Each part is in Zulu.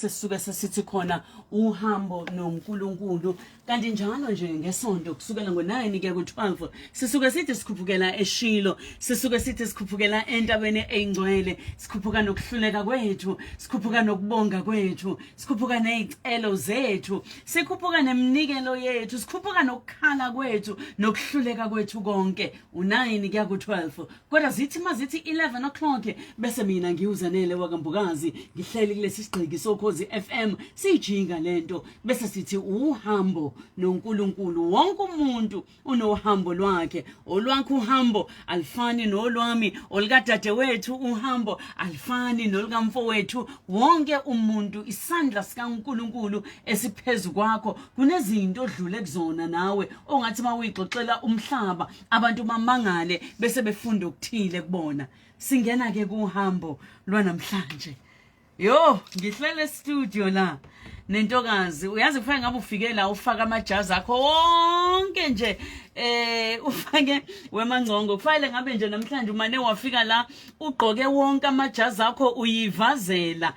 sesisuke sesithi khona uhambo noNkulunkulu. Kanti njalo nje ngesonto kusukela ngo-9 kuya ku-12 sisuke sithi sikhuphukela eShilo, sisuke sithi sikhuphukela entabeni eyingcwele, sikhuphuka nokuhluleka kwethu, sikhuphuka nokubonga kwethu, sikhuphuka nezicelo zethu, sikhuphuka neminikelo yethu, sikhuphuka nokukhala kwethu nokuhluleka kwethu konke. U9 kuya ku-12, kodwa zithi mazithi 11 o'clock bese mina ngiwuzanele wakambukazi ngihleli kulesi sigqiki sokhozi FM, siyijinga lento bese sithi uhambo noNkulunkulu. Wonke umuntu unohambo lwakhe, olwakho uhambo alifani nolwami, olukadadewethu uhambo alifani nolukamfowethu. Wonke umuntu isandla sikaNkulunkulu esiphezu kwakho, kunezinto odlule kuzona nawe ongathi mawuyixoxela umhlaba abantu bamangale bese befunda okuthile kubona. Singena ke kuhambo lwanamhlanje. Yo, ngihlele studio la nentokazi. Uyazi kufanele ngabe ufike la ufaka amajazi akho wonke nje, ufake wemangcongo. Kufanele ngabe nje namhlanje umane wafika la ugqoke wonke amajazi akho, uyivazela.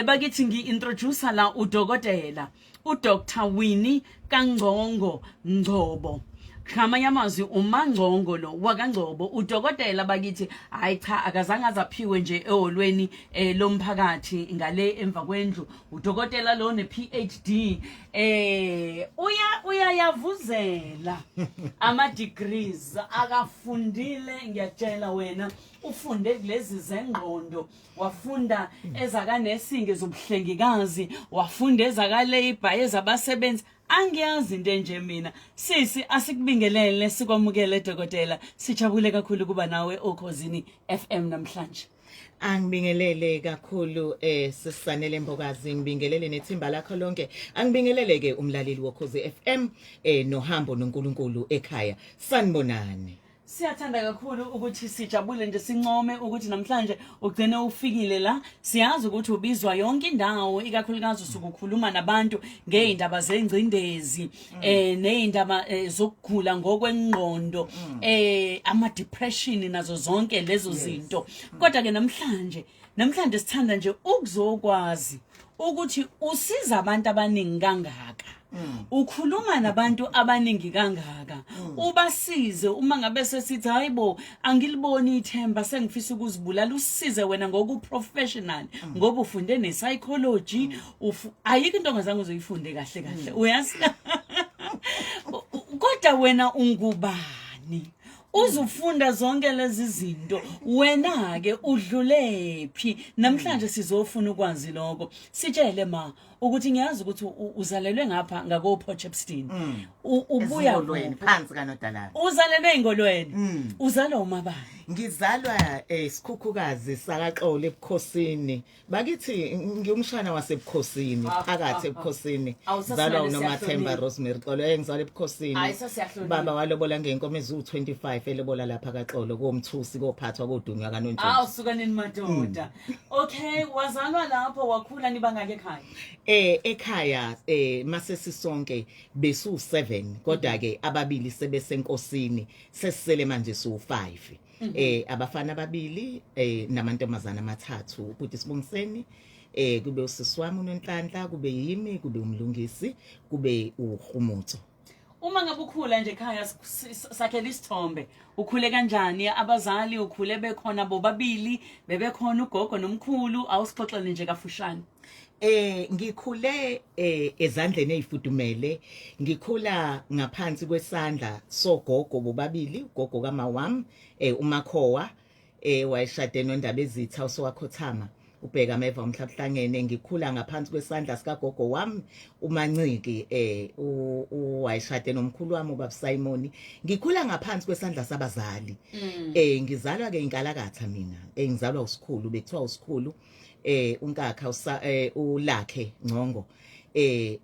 Bakithi ngi-introduce la udokotela uDr Winnie Kangcongo Ngcobo, ngamanye amazwi uMangcongo lo wakaNgcobo, udokotela bakithi. Hayi cha, akazange azaphiwe nje eholweni lomphakathi ngale emva kwendlu. Udokotela lo ne PhD, uya uyayavuzela ama degrees akafundile. Ngiyatshela wena, ufunde kulezi zengqondo, wafunda ezakanesinge zobuhlengikazi, wafunda ezaka-labour, ezabasebenzi. Angiyazi into enje mina. Sisi, asikubingelele, sikwamukele dokotela. Sijabule kakhulu kuba nawe okhozini FM namhlanje. Angibingelele kakhulu sisanele Mbokazi, ngibingelele nethimba lakho lonke. Angibingelele ke umlaleli wokhozi FM nohambo noNkulunkulu ekhaya. Sanibonani. Siyathanda kakhulu ukuthi sijabule nje, sincome ukuthi namhlanje ugcine ufikile la. Siyazi ukuthi ubizwa yonke indawo, ikakhulukazi usuke ukhuluma nabantu ngey'ndaba zengcindezi ney'ndaba zokugula ngokwengqondo, ama depression nazo zonke lezo zinto. Kodwa ke namhlanje sithanda nje ukuzokwazi ukuthi usiza abantu abaningi kangaka, ukhuluma nabantu abaningi kangaka, ubasize uma ngabe sesithi hayibo, angiliboni ithemba, sengifisa ukuzibulala, usize wena ngoku professional, ngoba ufunde ne psychology, ayikho into ongazange uzoyifunde kahle kahle, uyazi. Kodwa wena ungubani uzufunda zonke lezi zinto? Wena ke udlulephi? Namhlanje sizofuna ukwazi lokho. Sitshele ma ukuthi ngiyazi ukuthi uzalelwe ngapha ngako Port Shepstone. Ubuya Ezingolweni kuphi? Phansi kanodalala. Uzalelwe engolweni? Uzalwa umabani? Ngizalwa esikhukhukazi sakaXolo ebukhosini. Bakithi ngiwumshana wasebukhosini, phakathi ebukhosini. Awusasimele. Zalwa uNomathemba Siyahlonipha. Rosemary Xolo, ngizalwa ebukhosini. Hayi, sesiyahlonipha. Baba walobola ngenkomo eziwu25, elobola lapha kaXolo komthusi kophathwa kodunywa kanontshontsho. Awu, suka nini madoda. Okay, wazalwa lapho, wakhula. Nibangaki ekhaya? Ekhaya mase sisonke besu 7, kodwa ke ababili sebesenkosini, sesisele manje su 5. Abafana ababili namantombazana amathathu. Ubhuti Sibongiseni, kube usisi wami uNonhlanhla, kube yimi, kube umlungisi, kube uHumutso. Uma ngabe ukhula nje ekhaya, sakhela isithombe, ukhule kanjani? Abazali ukhule bekhona bobabili, bebekhona ugogo nomkhulu? Awusixoxele nje kafushane. Ngikhule ezandleni ezifudumele, ngikhula ngaphansi kwesandla sogogo bobabili, ugogo kamawami uMakhowa, wayeshade noNdaba ezitha usowakhothama ubheka meva umhlabuhlangene. Ngikhula ngaphansi kwesandla sikagogo wami uManciki, wayeshade nomkhulu wami ubaba Simon. Ngikhula ngaphansi kwesandla sabazali. Ngizalwa ke inkalakatha mina, ngizalwa usikhulu, bekuthiwa usikhulu unkakha ulakhe Ngcongo,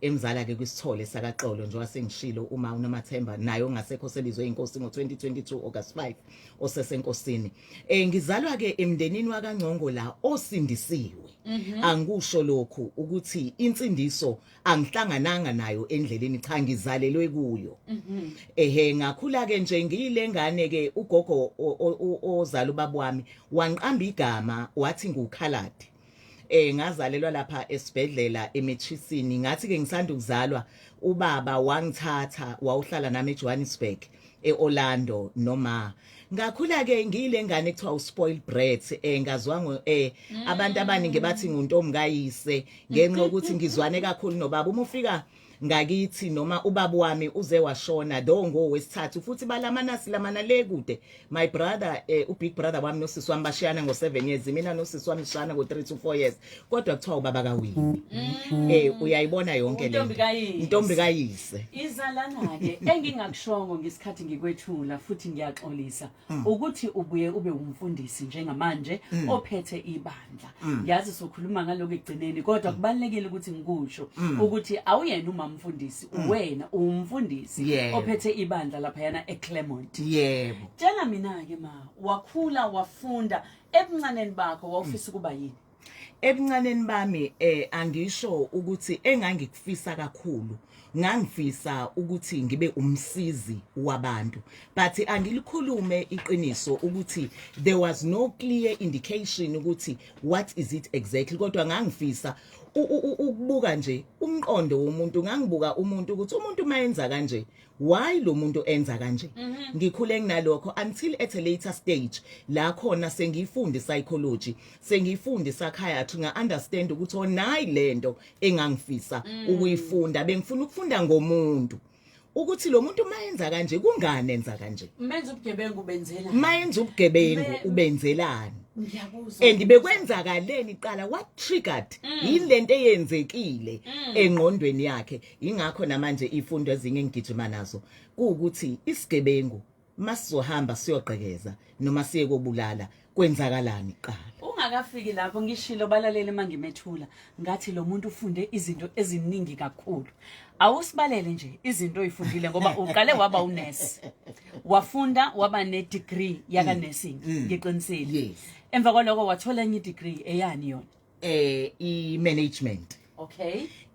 emzala ke kwisithole sakaXolo, njengoba sengishilo uma uNomathemba naye ongasekho, sebizwe inkosi ngo2022 August 5, osesenkosini. Ngizalwa ke emndenini wakaNgcongo la osindisiwe. Angikusho lokhu ukuthi insindiso angihlangananga nayo endleleni, cha, ngizalelwe kuyo. Ehe, ngakhula ke nje ngiyile ngane ke ugogo ozala ubaba wami wanqamba igama wathi ngukhaladi. Ngazalelwa lapha esibhedlela eMichisini. Ngathi ke ngisanda ukuzalwa, ubaba wangithatha wawuhlala nami eJohannesburg, eOrlando noma. Ngakhula ke ngiyile ngane ekuthiwa uspoiled brat, ngazwa abantu abaningi bathi nguntombi kayise ngenxa yokuthi ngizwane kakhulu nobaba. Uma ufika ngakithi noma ubaba wami uze washona, though ngowesithathu futhi balamana, silamana le kude. My brother, ubig brother wami nosisi wami bashiyana ngo7 years, mina nosisi wami sishana ngo3 to 4 years, kodwa kuthiwa ubaba kawini. Uyayibona yonke le Intombi kayise. Intombi kayise. Izalana ke, engingakushongo ngesikhathi ngikwethula, futhi ngiyaxolisa, ukuthi ubuye ube umfundisi njengamanje ophethe ibandla. Ngiyazi sokhuluma ngalokho ekugcineni, kodwa kubalekile ukuthi ngikusho ukuthi awuyena umamfundisi, uwena umfundisi ophethe ibandla laphayana eClermont. Yebo. Tshela mina ke ma, wakhula wafunda, ebuncaneni bakho wawufisa ukuba yini? Ebuncaneni bami, angisho ukuthi engangikufisa kakhulu, ngangifisa ukuthi ngibe umsizi wabantu, but angilikhulume iqiniso ukuthi there was no clear indication ukuthi what is it exactly, kodwa ngangifisa ukubuka nje umqondo womuntu. Ngangibuka umuntu ukuthi umuntu mayenza kanje, why lo muntu enza kanje? Ngikhule nginalokho until at a later stage la khona sengiyifunda psychology, sengiyifunda psychiatry, nga understand ukuthi onayi lento engangifisa ukuyifunda. Bengifuna ukufunda ngomuntu, ukuthi lo muntu mayenza kanje, kungani enza kanje? Menza ubugebengu, benzela Mayenza ubugebengu, ubenzelani? Ngiyakuzwa. And bekwenzakaleni qala? What triggered? Yini lento eyenzekile engqondweni yakhe? Ingakho namanje ifundo ezinye engigijima nazo kuukuthi isigebengu masizohamba siyogqekeza noma siye kobulala, kwenzakalani kuqala? Ungakafiki lapho, ngishilo balalele mangimethula, ngathi lo muntu ufunde izinto eziningi kakhulu. Awusibalele nje izinto oyifundile, ngoba uqale waba unesi, wafunda waba ne-degree yaka nursing, ngiqinisile? Yes. Emva kwaloko wathola enye i-degree, eyani yona? I-management.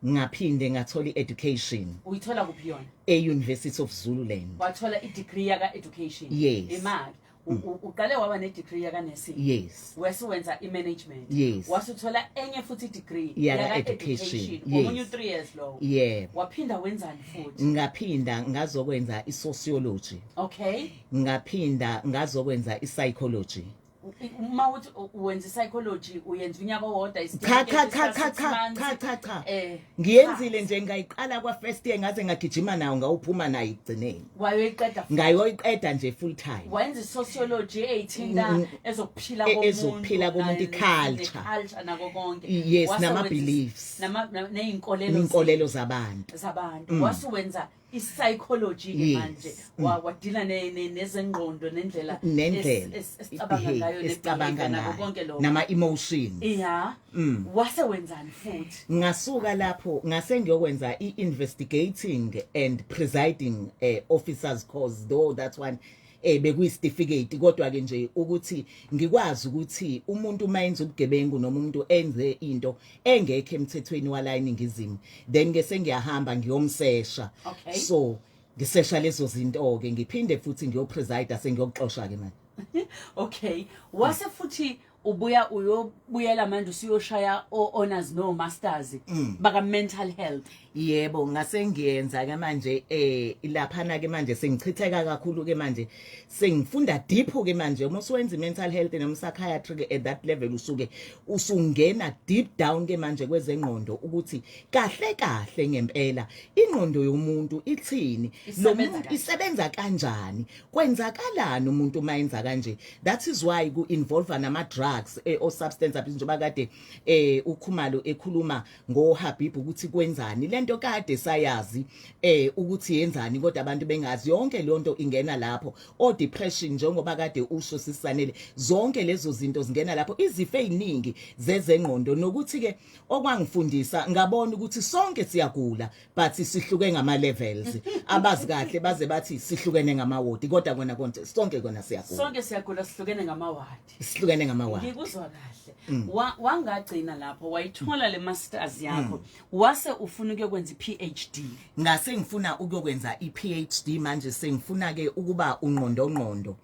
Ngaphinde ngathola i-education. Uyithola kuphi yona? E-University of Zululand. Wathola i-degree yaka education? Yes. Imali uqale waba ne-degree yaka nursing? Yes. Wase wenza i-management? Yes. Wase uthola enye futhi i-degree? Yaka education, yes. Omunye u-3 years lowo? Yebo. Waphinda wenzani futhi? Ngaphinda ngazokwenza i-sociology. Ngaphinda ngazokwenza i-psychology. Uma uthi wenza i-psychology, uyenza unyaka owodwa? Cha, cha, cha, cha, cha, cha, cha, cha. Ngiyenzile nje, ngayiqala kwa first year, ngaze ngagijima nayo, ngawuphuma nayo ekugcineni. Wayoyiqeda futhi? Ngayoyiqeda nje full time. Wayenza i-sociology eyithinta ezokuphila komuntu? Ezokuphila komuntu, i-culture. Culture nako konke. Yes, Wase nama beliefs. Ney'nkolelo. Inkolelo zabantu. Zabantu. Wase wenza i-psychology ke manje, wadila nezengqondo nendlela nendlela esicabanga ngayo, esicabanga ne-behavior nako ngayo konke lokho. Nama emotions. Ya, wase wenzani futhi? Ngasuka lapho ngase ngiyokwenza i-investigating and presiding officers course, though that one bekuyisitifiketi, kodwa ke nje ukuthi ngikwazi ukuthi umuntu mayenza ubugebengu noma umuntu enze into engekho emthethweni wala eningizimu, then ke sengiyahamba ngiyomsesha. So ngisesha lezo zinto ke, ngiphinde futhi ngiyopreside, sengiyokuxosha ke manje. Okay, wase futhi ubuya uyobuyela manje usuyoshaya o-honors no-masters baka mental health? Yebo, ngase ngiyenza ke manje laphana ke manje sengichitheka kakhulu ke manje, sengifunda deep ke manje. Uma usuwenza mental health noma psychiatry ke, at that level usuke usungena deep down ke manje kwezengqondo, ukuthi kahle kahle ngempela ingqondo yomuntu ithini, lo Isebenza muntu kanjani? Isebenza kanjani, kwenzakalani umuntu mayenza kanje. That is why ku involve nama drugs, o substance abuse, njengoba kade uKhumalo ekhuluma ngoHabib ukuthi kwenzani lento kade sayazi ukuthi yenzani, kodwa abantu bengazi. Yonke lonto ingena lapho, o depression, njengoba kade usho sisanele, zonke lezo zinto zingena lapho, izifo eziningi zezengqondo. Nokuthi ke okwangifundisa, ngabona ukuthi sonke siyagula, but sihluke ngama levels. Abazi kahle baze bathi sihlukene ngamawodi, kodwa kona konke sonke kona siyagula. Sonke siyagula, sihlukene ngamawadi. Sihlukene ngamawadi. Ngikuzwa kahle. Wangagcina lapho, wayithola le masters yakho, wase ufuna ukuyokwenza i-PhD? Ngase ngifuna ukuyokwenza i-PhD manje, sengifuna ke ukuba ungqondo ngqondo.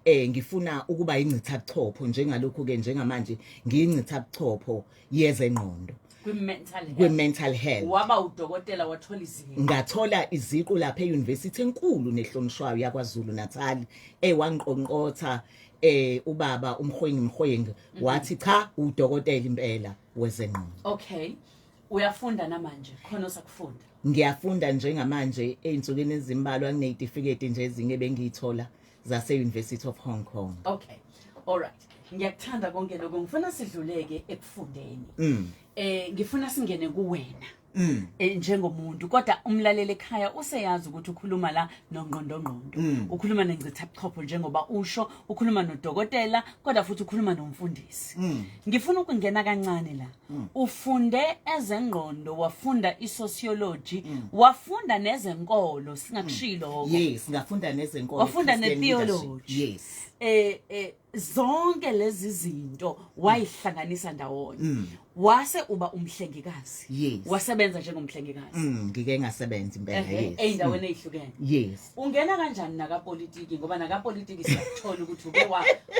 Ngifuna ukuba ingcithabuchopho njengalokhu ke njengamanje ngiyingcithabuchopho yezengqondo kwi-mental health. Kwi-mental health. Waba udokotela, wathola iziqu? Ngathola iziqu lapha e-university enkulu nehlonishwayo yaKwaZulu Natal, ewanqonqotha ubaba uMhwengi Mhwengi, wathi cha, udokotela impela wezengqondo. Okay, uyafunda namanje? Khona osakufunda? Ngiyafunda njengamanje. Ey'nsukwini ezimbalwa kuney'tifiketi nje ezinye bengiyithola zase-University of Hong Kong. Okay, alright, ngiyakuthanda konke lokho. Ngifuna sidluleke ekufundeni. Ngifuna singene kuwena njengomuntu, kodwa umlaleli ekhaya useyazi ukuthi ukhuluma la nongqondongqondo, ukhuluma nengcithabuchopho njengoba usho, ukhuluma nodokotela, kodwa futhi ukhuluma nomfundisi. Ngifuna ukungena kancane la. Ufunde ezengqondo, wafunda isociology, wafunda nezenkolo, singakushilo lokho? Yes, ngafunda nezenkolo. Wafunda Christian leadership. Ne-theology. Yes. Zonke lezi zinto wayihlanganisa ndawonye, wase uba umhlengikazi? Yes. Wasebenza njengomhlengikazi? Ngike ngasebenza impela. Yes. Ey'ndaweni ey'hlukene? Yes. Ungena kanjani nakapolitiki? Ngoba nakapolitiki siyakuthola ukuthi uke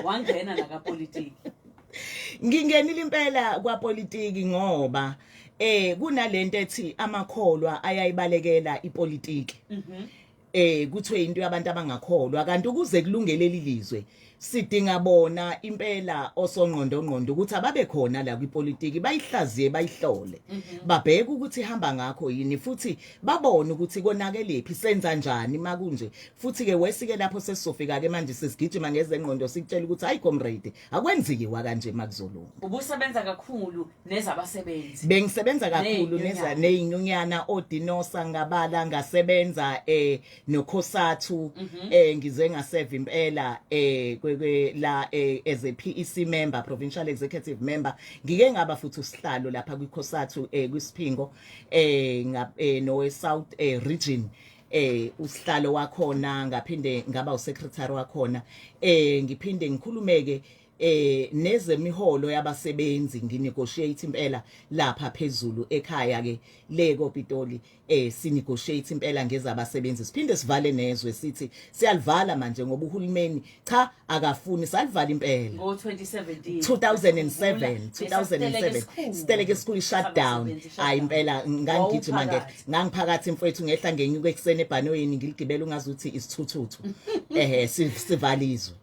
wangena nakapolitiki. Ngingenile impela kwapolitiki ngoba kunalento ethi amakholwa ayayibalekela ipolitiki. Kuthiwe into yabantu abangakholwa, kanti ukuze kulungelele ilizwe sidinga bona impela osongqondo ngqondo ukuthi ababe khona la kwipolitiki, bayihlaziye, bayihlole, babheke ukuthi ihamba ngakho yini, futhi babone ukuthi konakelephi, senza njani makunje. Futhi ke wesike lapho sesizofika ke manje sesigijima ngezengqondo, sikutshela ukuthi hayi comrade, akwenziwa kanje makuzolunga. Ubusebenza kakhulu nezabasebenzi? Bengisebenza kakhulu neza Ney'nyunyana. Neyinyunyana oDenosa, ngabala, ngasebenza noCosatu. Ngize ngaseva impela kwe la as a PEC member, provincial executive member. Ngike ngaba futhi usihlalo lapha kwiCosatu kwisiphingo no South region, usihlalo wakhona, ngaphinde ngaba usecretary wakhona. Ngiphinde ngikhulumeke nezemiholo yabasebenzi, nginegotiate impela lapha phezulu ekhaya ke le koPitoli. Sinegotiate impela ngezabasebenzi, siphinde sivale nezwe, sithi siyalivala manje ngoba uhulumeni cha akafuni, salivala impela. Ngo-2017? 2007, 2007, siteleke esikhulu, shutdown. Hayi impela ngangigijima nge ngangiphakathi mfowethu, ngehla ngenyuka ekuseni ebhanoyini, ngiligibela ungazuthi isithuthuthu, ehe, sivalizwe.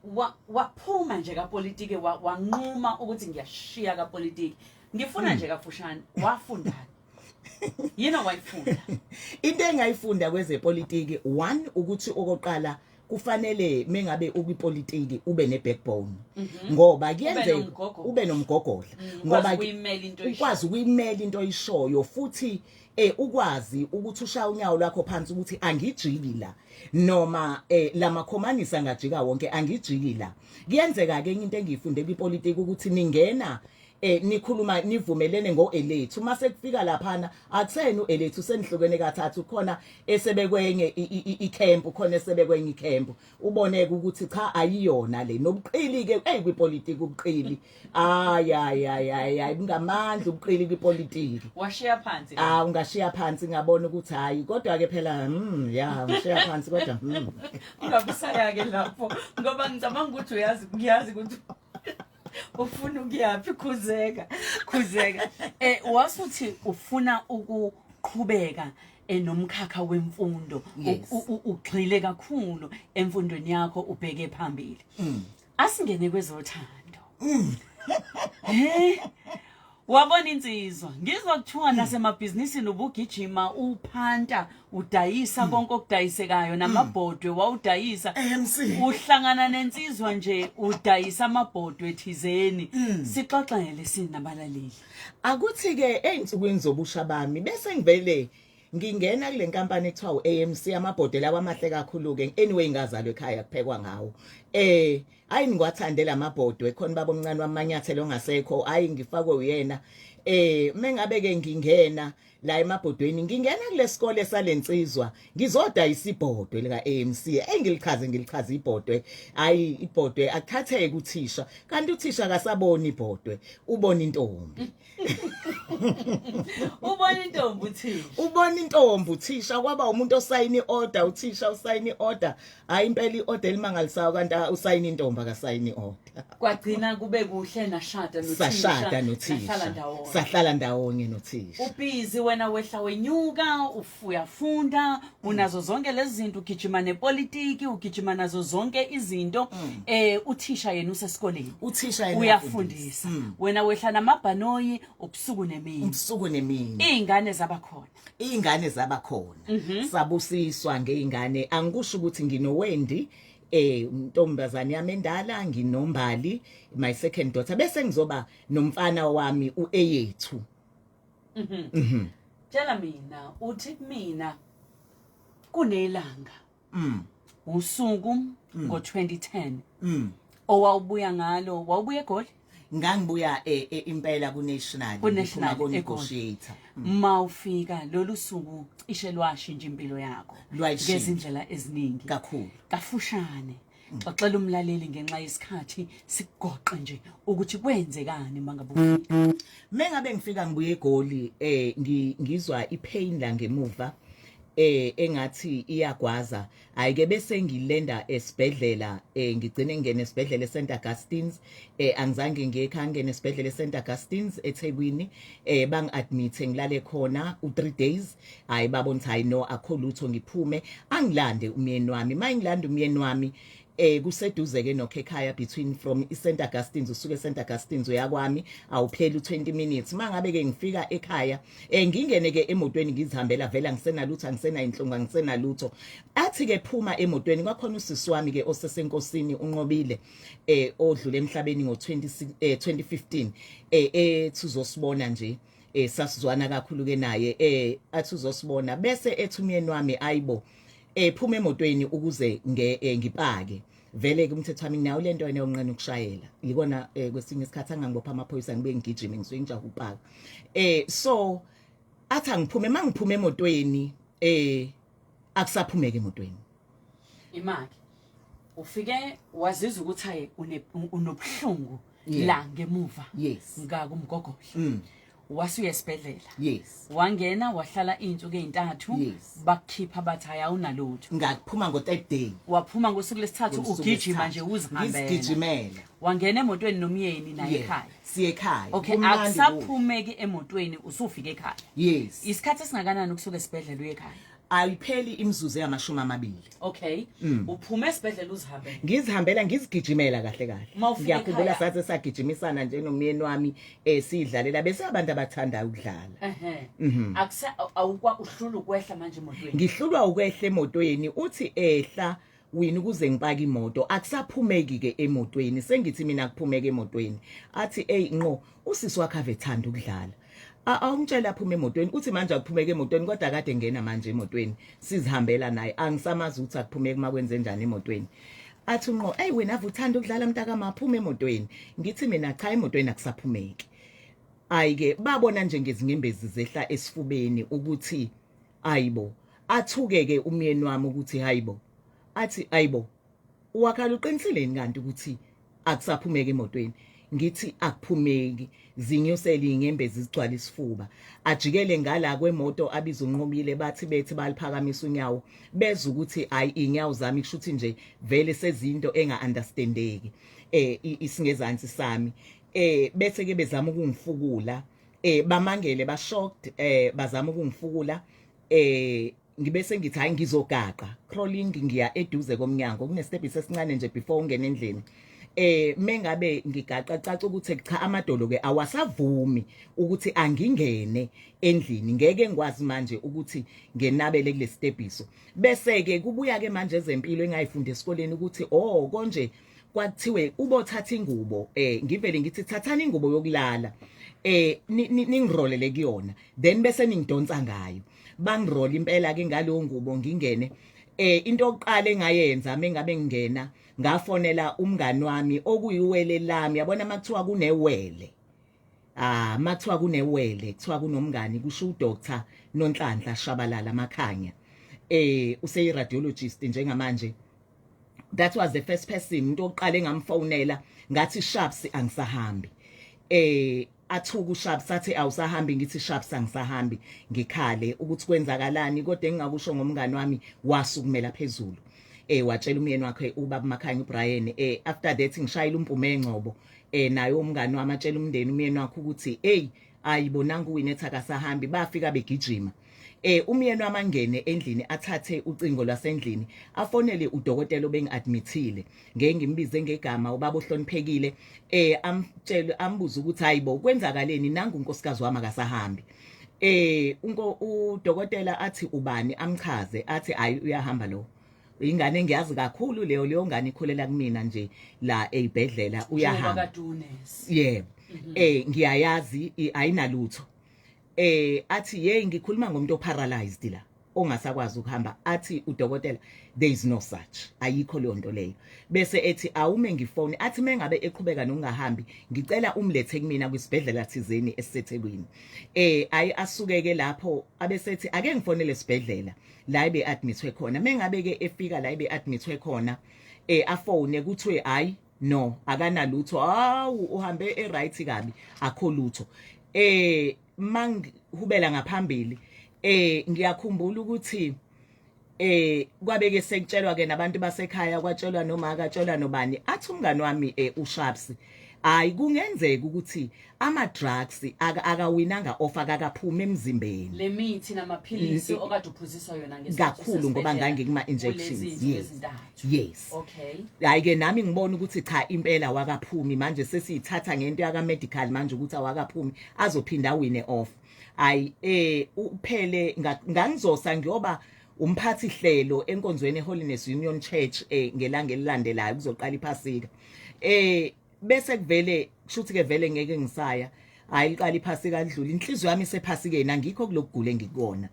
Waphuma nje kapolitiki, wanquma ukuthi ngiyashiya kapolitiki. Ngifuna nje kafushane, wafundani? Yini wayifunda? Into engayifunda kwezepolitiki, one, ukuthi okoqala kufanele mengabe ukwipolitiki ube ne-backbone, ngoba kuyenzeka nomgogodla. Ube nomgogodla. Ukwazi ukuyimela into oyishoyo. Ukwazi ukuyimela into oyishoyo, futhi ukwazi ukuthi ushaya unyawo lwakho phansi ukuthi angijiki la, noma lamakhomanisi angajika wonke, angijiki la. Kuyenzeka ke enye into engiyifunde kwipolitiki ukuthi ningena nikhuluma, nivumelene ngoelethu, mase kufika laphana akutheni uelethu, senihlukene kathathu, khona esebekwenye icamp, khona esebekwenye icamp, uboneke ukuthi cha, ayiyona le. Nobuqili ke, hey, kwipolitiki ubuqili, ay ay ay ay ay, bungamandla ubuqili kwipolitiki. Washiya phansi? Ah, ungashiya phansi, ngabona ukuthi hayi, kodwa ke phela ya, ngishiya phansi kodwa Ungabusaya ke lapho, ngoba ngicabanga ukuthi uyazi, ngiyazi ukuthi ufuna ukuyaphi. Khuzeka, khuzeka. Wasuthi ufuna ukuqhubeka nomkhakha wemfundo? Yes. Ugxile kakhulu emfundweni yakho, ubheke phambili. Asingene kwezothando. Wabona insizwa, ngizwa kuthiwa nasemabhizinisini ubugijima, uphanta, udayisa konke okudayisekayo, namabhodwe wawudayisa. ANC. Uhlangana nensizwa nje, udayisa amabhodwe thizeni. Sixoxele sinabalaleli. Akuthi ke einsukwini zobusha bami bese ngivele ngingena kule nkampani ekuthiwa u-AMC, amabhodwe lawa amahle kakhulu ke. Anyway, ngazalwa ekhaya kuphekwa ngawo. Hayi, ngiwathandela amabhodwe khona baba omncane wamanyathelo ongasekho, hayi, ngifakwe uyena. Mengabe ke ngingena la emabhodweni, ngingena kulesikole salensizwa, ngizodayisa ibhodwe lika AMC, engilichaze, ngilichaze ibhodwe, hayi, ibhodwe akuthatheke uthisha, kanti uthisha akasaboni ibhodwe, ubona intombi. Ubona intombi uthisha. Ubona intombi uthisha, kwaba umuntu osayina iorder, uthisha usayina iorder. Hayi, impela iorder elimangalisayo, kanti usayina intombi, akasayina iorder. Kwagcina kube kuhle, nashada nothisha. Sashada Nahlala nothisha. ndawonye. Sahlala ndawonye nothisha. Ubhizi wena, wehla wenyuka, uyafunda, unazo zonke lezi zinto, ugijima nepolitiki, ugijima nazo zonke izinto. Uthisha yena usesikoleni. Uthisha yena. Uyafundisa, wena wehla namabhanoyi ubusuku nemini. Ubusuku nemini. Iy'ngane zabakhona. Iy'ngane zabakhona. Sabusiswa ngey'ngane. Angikusho ukuthi nginoWendi, intombazane yami endala, nginoMbali, my second daughter, bese ngizoba nomfana wami uEyethu. Tshela mina, uthi kumina kunelanga, usuku ngo-2010 owawubuya ngalo, wawubuya eGoli? Ngangibuya impela ku national. Ku-National, ku eGoli. Negotiator. Mawufika lolu suku, cishe lwashintsha impilo yakho Lwayishintsha. ngezindlela eziningi. Kakhulu. Kafushane, xoxela umlaleli ngenxa yesikhathi, sikugoqe nje ukuthi kwenzekani mangabe ufika. Mengabe ngifika ngibuye eGoli, ngizwa ipain la ngemuva, engathi iyagwaza. Ayike, bese ngilenda esibhedlela, ngigcine ngene esibhedlela eSt Augustine's. Angizange ngiye ekhaya, ngene esibhedlela eSt Augustine's eThekwini. Bangi-admit, ngilale khona u3 days. Hayi, babona ukuthi hayi no, akho lutho, ngiphume angilande umyeni wami. Mayingilanda umyeni wami, kuseduze ke nokho ekhaya, between from iSt Augustine's, usuke eSt Augustine's uyakwami awupheli u20 minutes. Mangabe ke ngifika ekhaya, ngingene ke emotweni, ngizihambela vela, ngisenalutho, angisena inhlungu, angisenalutho. Athi ke phuma emotweni, kwakhona usisi wami ke osesenkosini, unqobile, odlule emhlabeni ngo20 2015, ethi uzosibona nje. Sasizwana kakhulu ke naye. Athi uzosibona, bese ethi umyeni wami, ayibo, phuma emotweni ukuze ngipake. Vele ke umthetho wami nawo lento yena yonqena ukushayela, yikona kwesinye isikhathi angangibopha amaphoyisa, ngibe ngigijime, ngisuke ngijaha upaka. So athi angiphume, mangiphume emotweni, akusaphumeke emotweni. Imali ufike wazizwa ukuthi hayi, unobuhlungu la ngemuva ngakumgogodla. Wasuya esibhedlela. Wangena, wahlala iy'nsuku ey'ntathu. Bakukhipha, bathi hayi, awunalutho. Ngaphuma ngo-third day. Waphuma ngosuku lesithathu. Ngosuku Ugijima lesithathu. nje, uzihambela. Ngizigijimela. Wangena emotweni nomyeni naye ekhaya. Siye ekhaya. Okay. Kumnandi kuhle. Akusaphumeki emotweni, usufika ekhaya. Yes. Isikhathi esingakanani ukusuka esibhedlela uye ekhaya? Ayipheli imizuzu engamashumi amabili. Okay, uphume esibhedlela uzihambele. Ngizihambela, ngizigijimela kahle kahle. Uma ufika Ngiyakhumbula ekhaya- saze sagijimisana nje nomyeni wami, sidlalela, bese abantu abathandayo ukudlala. Ehe, akusa awukwa uhlula ukwehla manje emotweni. Ngihlulwa ukwehla emotweni. Uthi ehla wina ukuze ngipake imoto, akusaphumeki ke emotweni. Sengithi mina akuphumeke emotweni, athi ey nqo, usisi wakhe ave ethanda ukudlala. Awumtshela aphume emotweni. Uthi manje akuphumeke emotweni, kodwa kade ngena manje emotweni, sizihambela naye, angisamazi ukuthi akuphumeke uma kwenze njani emotweni. Athi unqo, "Ey wena, ave uthanda ukudlala mntaka, maphuma emotweni." Ngithi mina cha, emotweni akusaphumeki. Ayike, babona nje ngezinyembezi zehla esifubeni ukuthi ayibo. Athuke ke umyeni wami ukuthi hayibo. Athi ayibo, wakhala, uqinisileni kanti ukuthi akusaphumeki emotweni? Ngithi akuphumeki, zinyusele inyembezi zigcwala isifuba. Ajikele ngala kwemoto, abiza uNqobile, bathi bethi baliphakamisa unyawo, beza ukuthi ayi, inyawo zami kushuthi nje vele sezinto enga understandeki, isingezansi sami. Bese ke bezama ukungifukula, bamangele, ba shocked, bazama ukungifukula. Ngibe sengithi hayi, ngizogaqa crawling, ngiya eduze komnyango, kunestebhisi esincane nje before ungene endlini. Mengabe ngigaqa, caca ukuthi cha, amadolo ke awasavumi ukuthi angingene endlini, ngeke ngikwazi manje ukuthi ngenabele kulesitebhiso. Bese ke kubuya ke manje ezempilo engayifunda esikoleni ukuthi oh, konje kwathiwe ubothatha ingubo. Ngivele ngithi thathani ingubo yokulala, ningirolele kuyona, then bese ningidonsa ngayo. Bangirola impela ke ngaleyo ngubo, ngingene. Into yokuqala engayenza mengabe ngingena, ngafonela umngani wami okuyiwele lami. Yabona makuthiwa kunewele, makuthiwa kunewele, kuthiwa kunomngani, kusho uDr Nonhlanhla Shabalala Makhanya, useyi radiologist njengamanje. That was the first person, into oqala engamfonela, ngathi sharps, angisahambi. Athuka uSharps, athi awusahambi. Ngithi, "Sharps, angisahambi." Ngikhale ukuthi kwenzakalani, kodwa engingakusho ngomngani wami, wasukumela phezulu, watshela umyeni wakhe, ubaba Makhanya, uBrian. After that ngishayela uMpume Ngcobo, naye umngani wami, atshela umndeni, umyeni wakhe, ukuthi hey, ayibonanga uWinetha akasahambi. Bafika begijima. Umyeni wami angene endlini, athathe ucingo lwasendlini, afonele udokotela obengiadmithile, ngeke ngimbize ngegama, ubaba ohloniphekile, amtshele, ambuze ukuthi hayibo, kwenzakaleni, nangu unkosikazi wami akasahambi. Unko udokotela athi ubani, amchaze, athi hayi, uyahamba lo, ingane engiyazi kakhulu leyo ngane ikhulela kumina nje la ezibhedlela, uyahamba. Kadunesi. Yebo, ngiyayazi, ayinalutho. Athi, "Hey, ngikhuluma ngomuntu oparalyzed la, ongasakwazi ukuhamba." Athi udokotela, "There is no such, ayikho leyo nto leyo." Bese ethi awume ngifone, athi mengabe eqhubeka nokungahambi, ngicela umlethe kumina kwisibhedlela thizeni esiseThekwini. Ayi, asukeke lapho, abesethi ake ngifonele esibhedlela la ebe admithwe khona. Mengabe ke efika la ebe admithwe khona, afone, kuthiwe hayi no, akanalutho, hawu, uhambe e-right kabi, akho lutho. Mangihubela ngaphambili, ngiyakhumbula ukuthi kwabeke sekutshelwa ke nabantu basekhaya, kwatshelwa noma akatshelwa nobani. Athi umngani wami, uSharps, hayi, kungenzeka ukuthi ama drugs akawinanga off, akakaphuma emzimbeni. Le mithi namaphilisi okade uphuziswa yona ngesikhathi Kakhulu, ngoba usesibhedlela ngangikuma injections. kulezi zinsuku Yes. ezintathu. Yes. Okay. Hayi ke, nami ngibona ukuthi cha, impela wakaphumi. Manje sesiyithatha ngento yaka medical manje ukuthi awakaphumi, azophinda awine off. Hayi, uphele ngangizosa ngiyoba umphathi hlelo enkonzweni eHoliness Union Church ngelanga elilandelayo kuzoqala iphasika. Bese kuvele kushuthi ke vele ngeke ngisaya. Hayi, liqala iphasika, lidlula, inhliziyo yami isephasikeni, angikho kulokugula engikubona.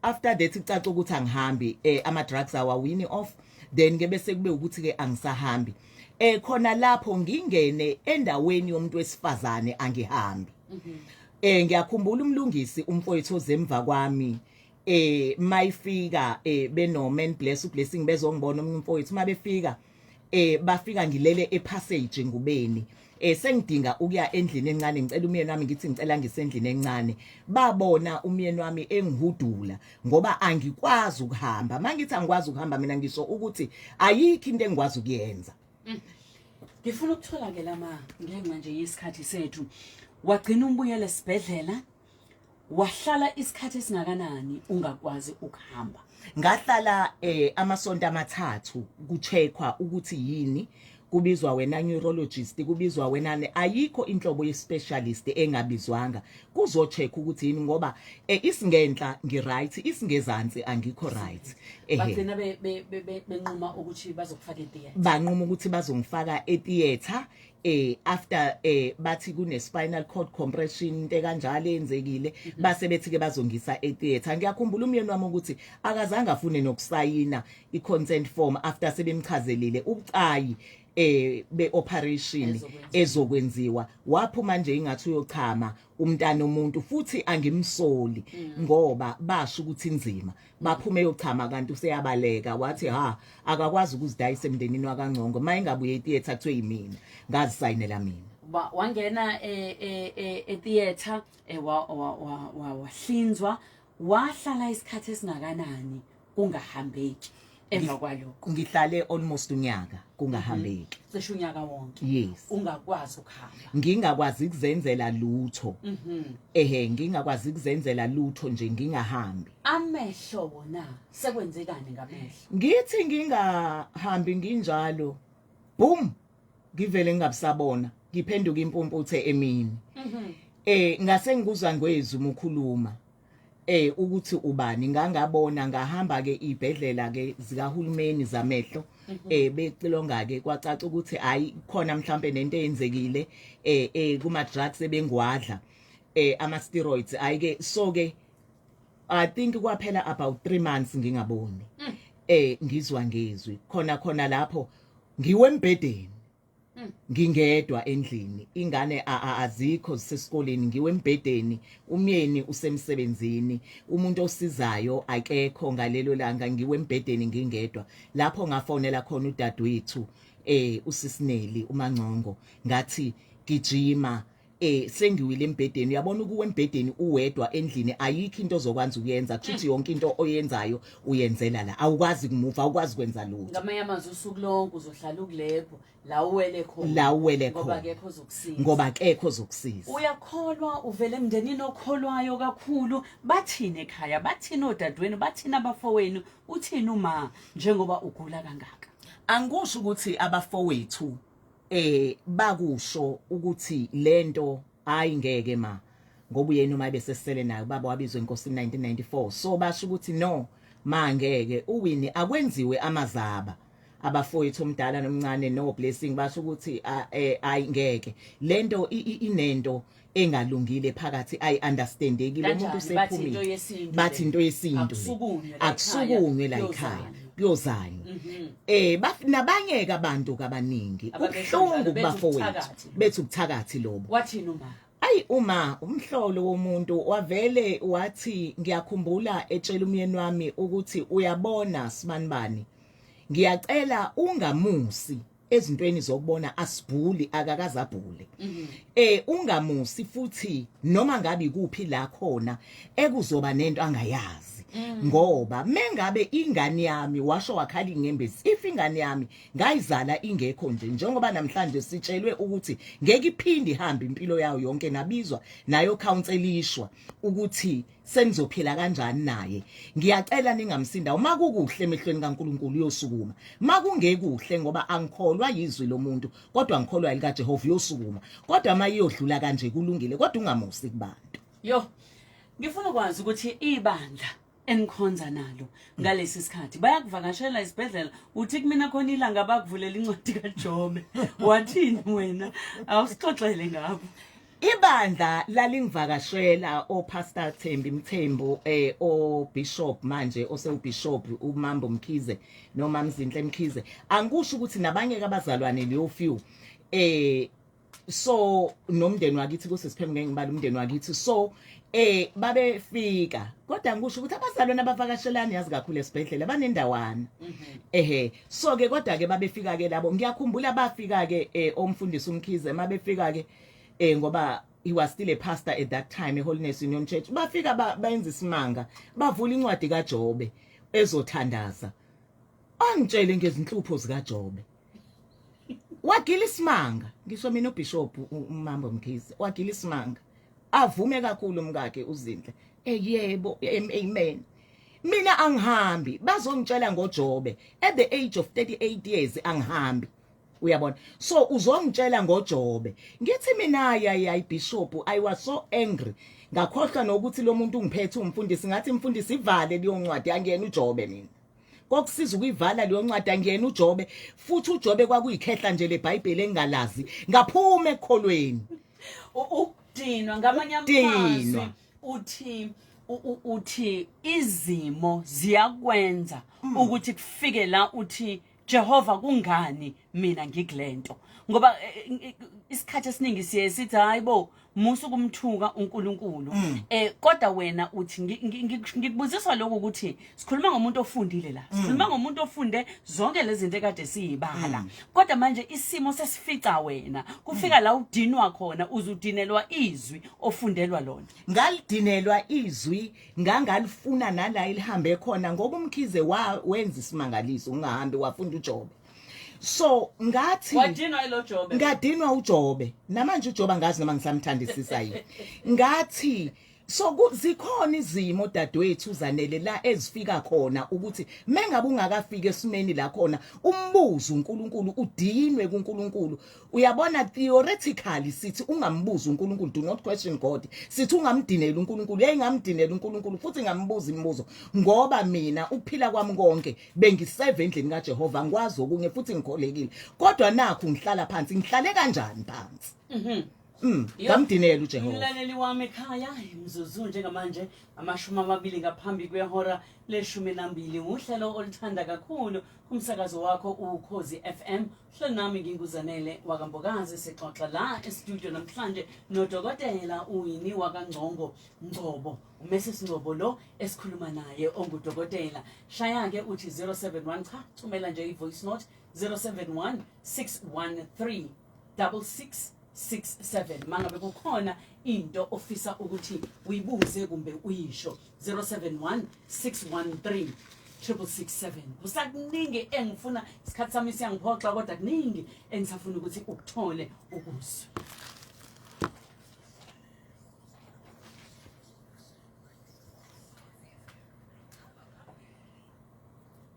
After that kucaca ukuthi angihambi, ama drugs awawini off, then ke bese kube ukuthi ke angisahambi. Khona lapho ngingene endaweni yomuntu wesifazane, angihambi. Ngiyakhumbula umlungisi, umfowethu ozemva kwami, mayifika beno man bless ublessing, bezongibona omunye umfowethu. Mabefika, bafika ngilele epassage ngubeni, sengidinga ukuya endlini encane. Ngicela umyeni wami, ngithi ngicela ngisendlini encane. Babona umyeni wami engihudula ngoba angikwazi ukuhamba. Mangithi angikwazi ukuhamba mina, ngisho ukuthi ayikho into engikwazi ukuyenza. Ngifuna ukuthola ke lama ngenxa nje yesikhathi sethu, wagcina umbuyele esibhedlela, wahlala isikhathi esingakanani ungakwazi ukuhamba? Ngahlala amasonto amathathu, kucheckwa ukuthi yini, kubizwa wena neurologist, kubizwa wena, ayikho inhlobo ye specialist engabizwanga, kuzocheck ukuthi yini, ngoba isingenhla ngi right, isingezansi angikho right. Ehe. Bagcina benquma ukuthi bazokufaka etheatre? Banquma ukuthi bazongifaka etheatre after bathi kune spinal cord compression, into kanjalo eyenzekile, base bethi ke bazongisa etheatre. Ngiyakhumbula umyeni wami ukuthi akazange afune nokusayina i-consent form after sebemchazelile ubucayi be operation Ezokwenziwa. ezokwenziwa. Waphuma nje ingathi uyochama umntana omuntu, futhi angimsoli ngoba basho ukuthi inzima. Baphume yochama kanti useyabaleka, wathi ha, akakwazi ukuzidayisa emndenini wakaNgcongo, mayingabuye etheatre kuthiwe yimina ngazisayinela mina. Wangena e-theatre, wahlinzwa, wahlala isikhathi esingakanani kungahambeki emva kwalokho? Ngihlale almost unyaka kungahambeki. Cishe unyaka wonke? Yes. Ungakwazi ukuhamba? Ngingakwazi ukuzenzela lutho. Ehe, ngingakwazi ukuzenzela lutho nje, ngingahambi. Amehlo wona, sekwenzekani ngamehlo? Ngithi ngingahambi nginjalo, boom, ngivele ngingabusabona, ngiphenduka impumputhe emini. Ngase ngikuzwa ngwezwi umukhuluma ukuthi ubani, ngangabona. Ngahamba ke ibhedlela ke zikahulumeni zamehlo, becilonga ke, kwacaca ukuthi hayi, khona mhlambe nento eyenzekile kuma drugs ebengwadla, ama steroids. Hayi ke, so ke I think kwaphela about 3 months ngingaboni, ngizwa ngezwi. Khona khona lapho ngiwe embhedeni, ngingedwa endlini, ingane azikho, zisesikoleni. Ngiwe embhedeni, umyeni usemsebenzini, umuntu osizayo akekho ngalelo langa. Ngiwe embhedeni ngingedwa, lapho ngafonela khona udadewethu, usisineli uMangcongo, ngathi Ngigijima sengiwile embhedeni. Uyabona, ukuwa embhedeni uwedwa endlini, ayikho into ozokwazi ukuyenza. Kushuthi yonke into oyenzayo uyenzela la, awukwazi kumuva, awukwazi kwenza lutho. Ngamanye amazwi, usuku lonke uzohlala ukulepho la uwele khona. La uwele ngoba khona. Akekho ozokusiza. Ngoba akekho ozokusiza. Uyakholwa, uvele emndenini okholwayo kakhulu. Bathini ekhaya? Bathini odadewenu? Bathini abafowenu? Uthini uma njengoba ugula kangaka? Angikusho ukuthi abafowethu bakusho ukuthi lento hayi ngeke ma, ngoba uyena uma besesele nayo, baba wabizwa enkosini 1994. So basho ukuthi no ma, ngeke uwini, akwenziwe amazaba. Abafowethu omdala nomncane no Blessing basho ukuthi ayi ngeke, lento inento engalungile phakathi, ayi understandeki lo muntu. Kanjani? Bathi into usephumile. yesintu Bathi le. into yesintu le. Akusukunywe la ekhaya, Akusukunywe la ekhaya, kuyozanywa. kuyozanywa. Nabanye ke abantu kabaningi Ababesho kubuhlungu njalo, bethi kubafowethu. ubuthakathi lobo. Bethi ubuthakathi lobo. Wathini uma? Ayi, uma umhlolo womuntu wavele wathi, ngiyakhumbula etshela umyeni wami ukuthi, "Uyabona sibanibani, ngiyacela ungamusi ezintweni zokubona, asibhuli, akakazabhule, ungamusi futhi noma ngabe ikuphi la khona ekuzoba nento angayazi, ngoba mengabe ingane yami," washo wakhala ingembezi, "if ingane yami ngayizala ingekho nje, njengoba namhlanje sitshelwe ukuthi ngeke iphinde ihambe impilo yayo yonke, nabizwa nayo counselishwa ukuthi senizophila kanjani naye, ngiyacela ningamsinda. Uma kukuhle emehlweni kaNkuluNkulu uyosukuma, makungekuhle, ngoba angikholwa yizwi lomuntu kodwa ngikholwa lika Jehova, uyosukuma. Kodwa mayiyodlula kanje kulungile, kodwa ungamusi kubantu." Yo, ngifuna ukwazi ukuthi ibandla enikhonza nalo ngalesi sikhathi bayakuvakashela isibhedlela. Uthi kumina khona ilanga bakuvulela incwadi kaJobe, wathini wena? Awusixoxele ngabo. Ibandla lalingivakashela, oPastor Thembi Mthembu, oBishop manje osewuBishop uMambo Mkhize noma Mzinhle Mkhize. Angikusho ukuthi nabanye abazalwane leyo few, so nomndeni wakithi kusisiphemu, ngeke ngibala umndeni wakithi. So babefika, kodwa ngikusho ukuthi abazalwane abavakashelani yazi kakhulu esibhedlela, banendawana ehe. So ke kodwa ke babefika ke labo. Ngiyakhumbula bafika ke omfundisi uMkhize, mabefika ke ngoba he was still a pastor at that time eHoliness Union Church, bafika bayenza isimanga, bavula incwadi kaJobe ezothandaza, angitshele ngezinhlupho zikaJobe. Wagila isimanga, ngisho mina uBishop uMambo Mkhize wagila isimanga, avume kakhulu umkakhe uZinhle, yebo, amen. Mina angihambi, bazongitshela ngoJobe at the age of 38 years, angihambi, uyabona. So uzongitshela ngoJobe, ngithi mina yayi bishop, I was so angry, ngakhohlwa nokuthi lo muntu ungiphethe umfundisi. Ngathi, "Mfundisi, ivale leyo ncwadi, angiyena uJobe mina." Kokusiza ukuyivala leyo ncwadi, angiyena uJobe. Futhi uJobe kwakuyikhehla nje leBhayibheli engingalazi. Ngaphuma ekholweni. Ukudinwa, ngamanye Ukudinwa. amazwi uthi uthi izimo ziyakwenza ukuthi kufike la uthi, "Jehova, kungani mina ngikulento?" Ngoba isikhathi esiningi siye sithi, "Hayibo, musu kumthuka uNkulunkulu." Kodwa wena uthi ngikubuziswa lokhu ukuthi sikhuluma ngomuntu ofundile la, sikhuluma ngomuntu ofunde zonke lezi zinto ekade siyibala, kodwa manje isimo sesifica wena, kufika la udinwa khona, uzudinelwa izwi ofundelwa lona. Ngalidinelwa izwi, ngangalifuna nala elihambe khona, ngoba uMkhize wenza isimangaliso, ungahambi wafunda uJobe. So ngathi Wadinwa ilo Jobe. Ngadinwa uJobe. Namanje uJobe angazi noma ngisamthandisisa yini. Ngathi so zikhona izimo, dadewethu Zanele, la ezifika khona ukuthi mengabe ungakafiki esimeni la khona umbuzo uNkulunkulu, udinwe kuNkulunkulu. Uyabona, theoretically sithi ungambuza uNkulunkulu, do not question God. Sithi ungamdineli uNkulunkulu. Yayingamdinela uNkulunkulu futhi ngambuza imibuzo, ngoba mina ukuphila kwami konke bengiseve endlini kaJehova, ngikwazi okunye futhi ngikholekile, kodwa nakhu ngihlala phansi. Ngihlale kanjani phansi? Ngamdinela uJehova. Mlaleli wami ekhaya, imzuzu njengamanje 20 ngaphambi kwehora le-12, uhlelo oluthanda kakhulu kumsakazo wakho Ukhozi FM. Hlelo nami nginguZanele wakaMbokazi. Sixoxa la estudio namhlanje nodokotela uWinnie wakaNgcongo Ngcobo, uMrs Ngcobo lo esikhuluma naye ongudokotela. Shaya ke uthi 071, cha, thumela nje i-voice note 071 613 66. 67 mangabe kukhona into ofisa ukuthi uyibuze kumbe uyisho 071 613 667 kusakuningi engifuna isikhathi sami siyangiphoxa kodwa kuningi engisafuna ukuthi ukuthole ukuzwe.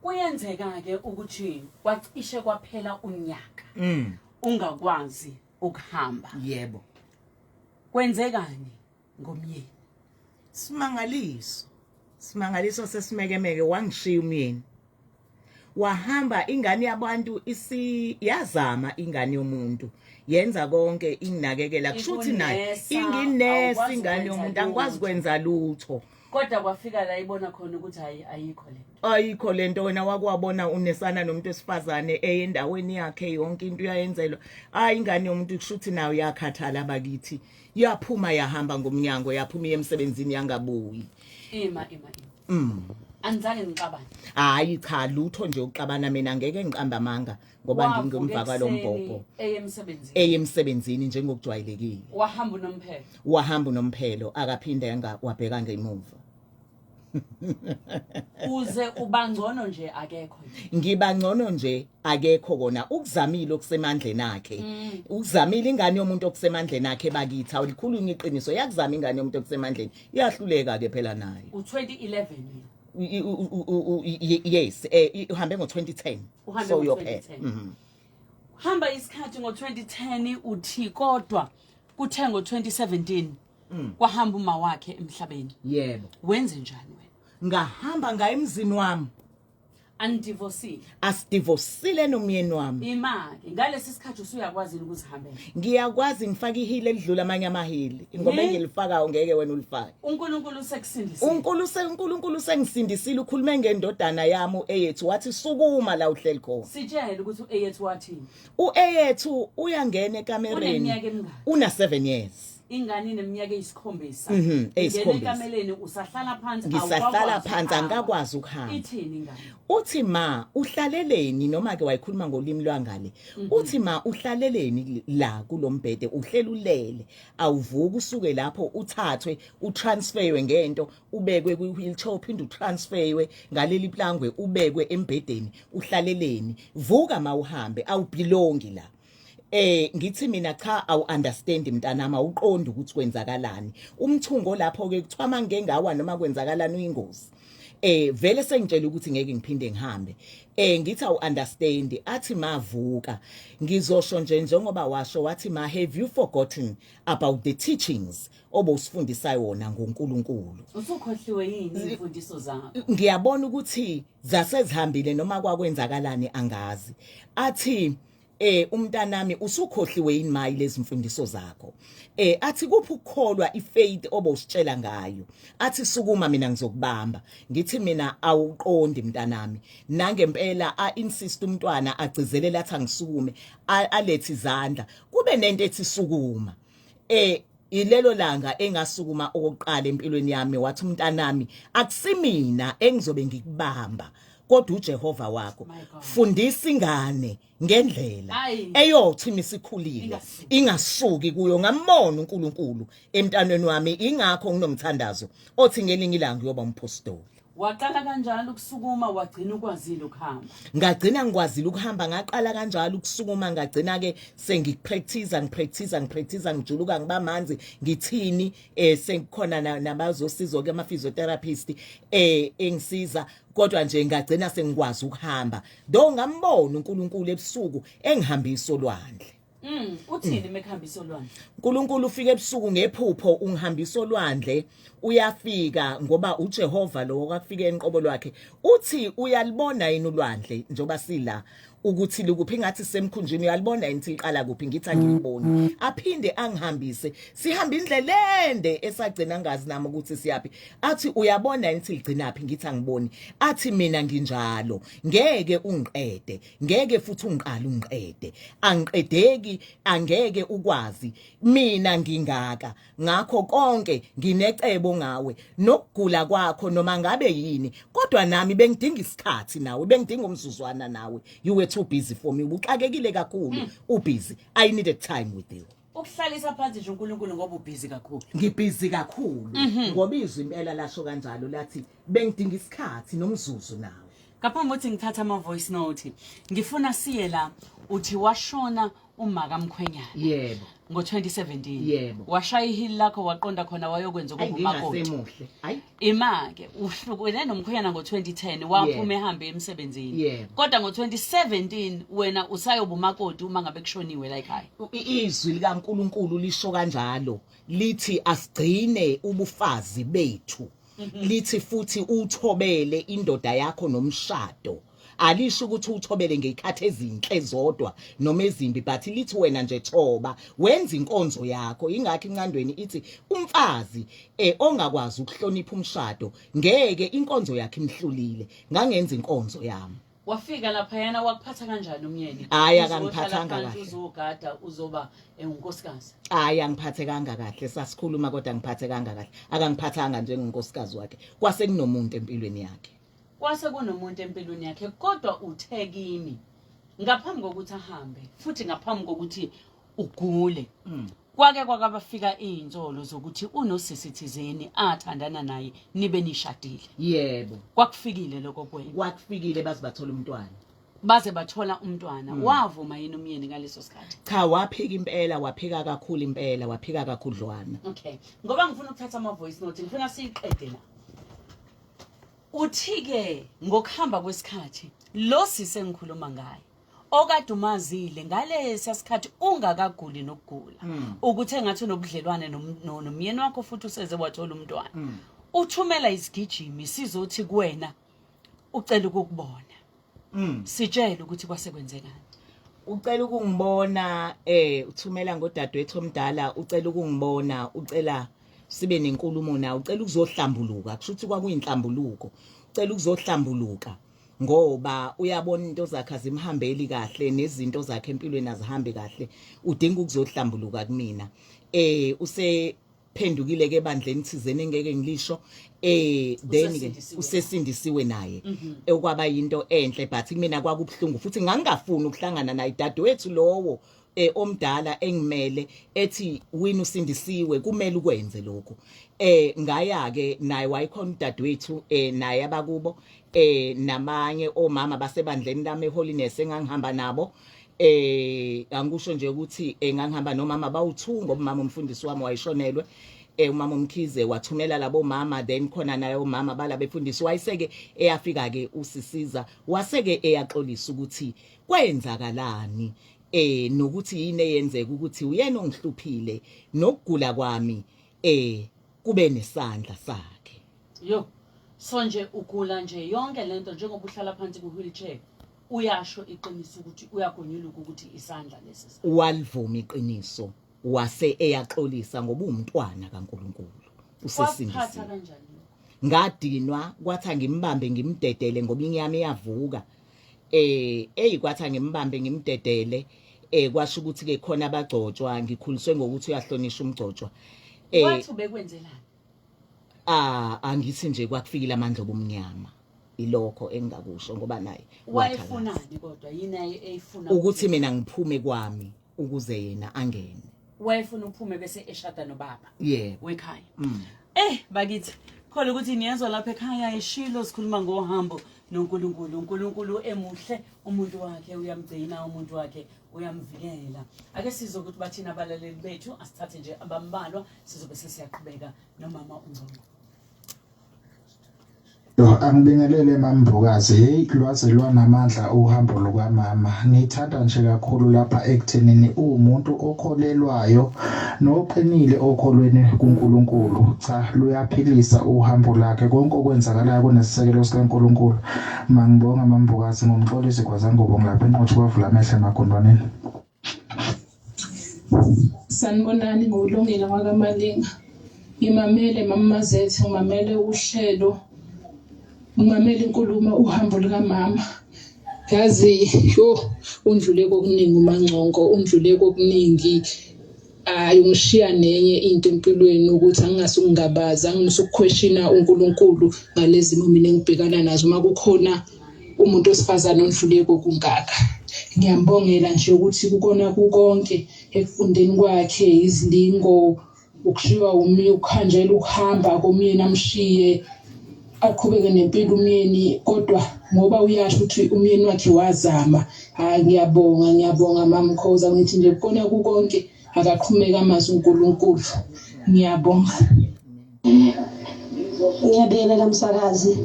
Kuyenzeka ke ukuthi kwacishe kwaphela unyaka ungakwazi ukuhamba. Yebo. Kwenzekani ngomyeni? Simangaliso. Simangaliso sesimekemeke, wangishiya umyeni. Wahamba ingane yabantu, isi yazama ingane yomuntu, yenza konke, inginakekela, kushuthi naye Ikunesa, inginesa awukwazi ingane ukwenza yomuntu, angikwazi lutho. kwenza lutho. Kodwa kwafika la ibona khona ukuthi hayi, ayikho lento. Ayikho lento. Wena wakwabona unesana nomuntu wesifazane eyendaweni yakhe, yonke into uyayenzelwa. Hayi, ingane yomuntu kushuthi nayo yakhathala bakithi, yaphuma yahamba ngomnyango, yaphuma iye emsebenzini, yangabuyi. Ima, ima, ima. Anizange nixabane? Hayi cha, lutho nje ukuxabana, mina ngeke ngiqamba amanga ngoba Wavuka ngingumvaka ekuseni lombhobho. Eye emsebenzini. Eye emsebenzini njengokujwayelekile. Wahamba unomphelo. Wahamba unomphelo, akaphinde anga wabheka ngemuva. Uze ubangcono nje akekho nje. Ngiba ngcono nje akekho. Kona ukuzamile okusemandleni akhe, ukuzamile ingane yomuntu okusemandleni akhe bakithi, awulikhulunywa iqiniso, yakuzama ingane yomuntu okusemandleni, iyahluleka ke phela nayo. U2011. Yes, uhambe ngo2010. Uhambe So uyophela. ngo-2010. Hamba isikhathi ngo-2010 uthi, kodwa kuthe ngo-2017 kwahamba uma wakhe emhlabeni. Yebo. Wenze njani wena? Ngahamba ngaye emzini wami. Anidivosile? Asidivosile nomyeni wami. Imali ngalesi sikhathi usuyakwazi yini ukuzihambela? Ngiyakwazi, ngifaka ihili elidlula amanye amahili ngoba Ne? engilifakayo ngeke wena ulifake. uNkulunkulu usekusindisile. uNkulunkulu sengisindisile, ukhulume ngendodana yami eyethu, wathi sukuma la uhleli khona. Sitshele ukuthi u-Eyethu wathini. Ueyethu uyangena ekamereni. Uneminyaka emingaki? Una 7 years. Ingane ineminyaka eyisikhombisa. Eyisikhombisa. Ingena ekameleni, usahlala phansi? Ngisahlala Awukakwazi phansi, ukuhamba. angikakwazi ukuhamba. Ithini ingane? Uthi ma uhlaleleni, noma ke wayikhuluma ngolimi lwangale, uthi ma uhlaleleni la kulombhede, uhleli ulele, awuvuka usuke lapho, uthathwe utransferwe ngento, ubekwe kwi-wheelchair, uphinde utransferwe ngaleli plangwe, ubekwe embhedeni, uhlaleleni? Vuka ma uhambe, awubelongi la. Ngithi mina cha, awu understand mntanami, awuqondi ukuthi kwenzakalani. Umthungo lapho ke kuthiwa mangeke ngawa noma kwenzakalani uyingozi. Vele sengitshela ukuthi ngeke ngiphinde ngihambe. Ngithi awu understand, athi mavuka. Ngizosho nje njengoba washo, wathi ma, have you forgotten about the teachings obosifundisa yona ngoNkulunkulu? Usukhohliwe yini imfundiso zakho? Ngiyabona ukuthi zasezihambile noma kwakwenzakalani angazi. Athi umntanami usukhohliwe yini mayi lezi mfundiso zakho? Athi kuphi ukukholwa, ifaith obositshela ngayo? Athi sukuma, mina ngizokubamba. Ngithi mina awuqondi mntanami. Nangempela a insist umntwana, agcizelela, athi angisukume, alethe izandla, kube nento ethi sukuma. Ilelo langa engasukuma okokuqala empilweni yami. Wathi umntanami akusimina engizobe ngikubamba kodwa uJehova wakho. My God. Fundisa ingane ngendlela Ayi. eyothi misikhulile Ingasuki. ingasuki kuyo. Ngambona uNkulunkulu emntanweni wami, ingakho nginomthandazo othi ngelinye ilanga uyoba umpostoli. Waqala kanjalo ukusukuma, wagcina ukwazile ukuhamba? Ngagcina ngikwazile ukuhamba. Ngaqala kanjalo ukusukuma, ngagcina ke sengipractice, ngipractice, ngipractice, ngijuluka, ngiba manzi, ngithini, sengikhona nabazosizo ke ama physiotherapist engisiza, kodwa nje ngagcina sengikwazi ukuhamba, though ngambona uNkulunkulu ebusuku engihambisa olwandle. Uthini mekuhambisa olwandle? uNkulunkulu ufika ebusuku ngephupho, ungihambisa olwandle. Uyafika ngoba uJehova lo kwakufika enqobo lwakhe, uthi uyalibona yini ulwandle njoba sila ukuthi likuphi? Ngathi semkhunjini, uyalibona yini ukuthi liqala kuphi? Ngithi angiliboni. Aphinde angihambise, sihamba indlela ende esagcina ngazi nami ukuthi siyapi. Athi uyabona yini ukuthi ligcinaphi? Ngithi angiboni. Athi mina nginjalo, ngeke ungiqede, ngeke futhi ungiqale ungiqede, angiqedeki, angeke ukwazi, mina ngingaka ngakho konke, nginecebo ngawe nokugula kwakho noma ngabe yini, kodwa nami bengidinga isikhathi nawe, bengidinga umzuzwana nawe. You were too busy for me, ubuxakekile kakhulu, ubusy, I needed time with you. Ukuhlalisa phansi nje uNkulunkulu ngoba ubhizi kakhulu. Ngibhizi kakhulu ngoba izwi impela lasho kanjalo lathi bengidinga isikhathi nomzuzu nawe. Ngaphambi kokuthi ngithathe ama voice note, ngifuna siye la uthi washona umaka mkhwenyana. Yebo. Ngo-2017. Yebo. Washaya ihili lakho waqonda khona wayokwenza Ayi ukuba umakoti. ngingasemuhle. Ayi Ima-ke uhlukene nomkhwenyana ngo-2010 waphuma Yebo. ehambe emsebenzini. Yebo. Kodwa ngo-2017 wena usayoba umakoti uma ngabe kushoniwe la ekhaya. Izwi likaNkuluNkulu lisho kanjalo lithi asigcine ubufazi bethu. Lithi futhi uthobele indoda yakho nomshado. Alisho ukuthi uthobele ngezikhathi ezinhle zodwa noma ezimbi but lithi wena nje thoba wenza inkonzo yakho. Ingakho incandweni ithi umfazi ongakwazi ukuhlonipha umshado ngeke inkonzo yakhe imhlulile. Ngangenza inkonzo yami. Wafika laphayana wakuphatha kanjani umyeni? Hhayi, Uzohlala akangiphathanga phansi, kahle. Uzogada uzoba unkosikazi. Hayi angiphathekanga kahle sasikhuluma kodwa angiphathekanga kahle. Akangiphathanga njengonkosikazi wakhe. Kwase kunomuntu empilweni yakhe. Kwase kunomuntu empilweni yakhe kodwa uthe kimi ngaphambi kokuthi ahambe futhi ngaphambi kokuthi ugule. Kwake kwakabafika izinsolo zokuthi unosisi thizeni athandana naye nibe nishadile. Yebo. Kwakufikile lokho kuwena. Kwakufikile baze bathola umntwana. Baze bathola umntwana. Wavuma yini umyeni ngaleso sikhathi? Cha waphika impela, waphika kakhulu impela, waphika kakhudlwana. Okay. Ngoba ngifuna ukuthatha ama voice note, ngifuna siyiqede la. Uthi ke ngokuhamba kwesikhathi lo sisi engikhuluma ngaye okade umazile ngalesa sikhathi ungakaguli nokugula ukuthi engathi unobudlelwane nomyeni wakho futhi useze wathola umntwana. Uthumela isigijimi sizothi kuwena ucela ukukubona. Sitshele ukuthi kwase kwenzekani. Ucela ukungibona uthumela ngodadewethu omdala, ucela ukungibona, ucela sibe nenkulumo nawe, ucela ukuzohlambuluka. Kusho ukuthi kwakuyinhlambuluko. Ucela ukuzohlambuluka ngoba uyabona into zakhe azimhambeli kahle nezinto zakhe empilweni azihambi kahle. Udinga ukuzohlambuluka kumina. Use phendukile ke ebandleni thizeni engeke ngilisho then ke Usesindisiwe. usesindisiwe naye okwaba into enhle but kumina kwakubuhlungu futhi ngangingafuni ukuhlangana naye dadewethu lowo omdala engimele ethi wina usindisiwe kumele ukwenze lokho. Ngaya ke naye wayekhona udadewethu naye abakubo namanye omama basebandleni lami eHoliness engangihamba nabo. Angikusho nje ukuthi ngangihamba nomama bawu2 ngoba umama umfundisi wami wayeshonelwe. Umama uMkhize wathumela labo mama then khona naye umama bala befundisi wayeseke eyafika ke usisiza waseke eyaxolisa ukuthi kwenzakalani nokuthi yini eyenzeka ukuthi uyena ongihluphile nokugula kwami kube nesandla sakhe. Yo so nje ugula nje yonke lento njengoba uhlala phansi ku wheelchair uyasho iqiniso ukuthi uyagonyuluka ukuthi isandla lesi. Walivuma iqiniso wase eyaxolisa ngoba uwumntwana kaNkuluNkulu. Usesindisiwe. Kwakuphatha kanjani lokho? Ngadinwa kwathi ngimbambe ngimdedele ngoba inyama iyavuka. Kwathi ngimbambe ngimdedele kwasho ukuthi ke khona abagcotshwa ngikhuliswe ngokuthi uyahlonishwa umgcotshwa. Wathi ubekwenzelani? Angithi nje kwakufikile amandla obumnyama. Ilokho engingakusho ngoba naye wayefunani kodwa yini ayefuna ukuthi mina ngiphume kwami ukuze yena angene. Wayefuna uphume bese eshada nobaba. Yebo. Wekhaya. Bakithi khola ukuthi niyezwa lapha ekhaya eshilo sikhuluma ngohambo noNkulunkulu. uNkulunkulu emuhle umuntu wakhe uyamgcina umuntu wakhe uyamvikela. Ake sizwe ukuthi bathina abalaleli bethu asithathe nje abambalwa sizobe sesiyaqhubeka nomama uNgcongo. Angibingelele MaMbokazi, hey lwaze lwanamandla uhambo lukamama. Ngithanda nje kakhulu lapha ekuthenini uwumuntu okholelwayo noqinile okholweni kuNkulunkulu. Cha luyaphilisa uhambo lakhe, konke okwenzakalayo kunesisekelo sikaNkulunkulu. Mangibonga MaMbokazi ngomxolisi Gwazangubo ngilapha eNquthu kwavula amehlo emagundwaneni. Sanibonani ngolungile wakaMalinga. Ngimamele Mama Mazethe, ngimamele uhlelo, ngimamele inkulumo uhambo lukamama. Yazi yo undlule kokuningi uMangcongo, undlule kokuningi. Hayi ungishiya nenye into empilweni ukuthi angingasukungabaza, angisukuquestiona uNkulunkulu ngalezi zimo mina engibhekana nazo uma kukhona umuntu osifazane ondlule kokungaka. Ngiyambongela nje ukuthi kukona kukonke Ekufundeni kwakhe izilingo ukushiywa umyeni ukuhanjelwa ukuhamba komyeni amshiye aqhubeke nempilo umyeni kodwa ngoba uyasho ukuthi umyeni wakhe wazama. Hayi ngiyabonga ngiyabonga mamkhoza ngithi nje kukona kukonke akaqhumeke amazi uNkulunkulu. Ngiyabonga. Ngiyabingelela msakazi.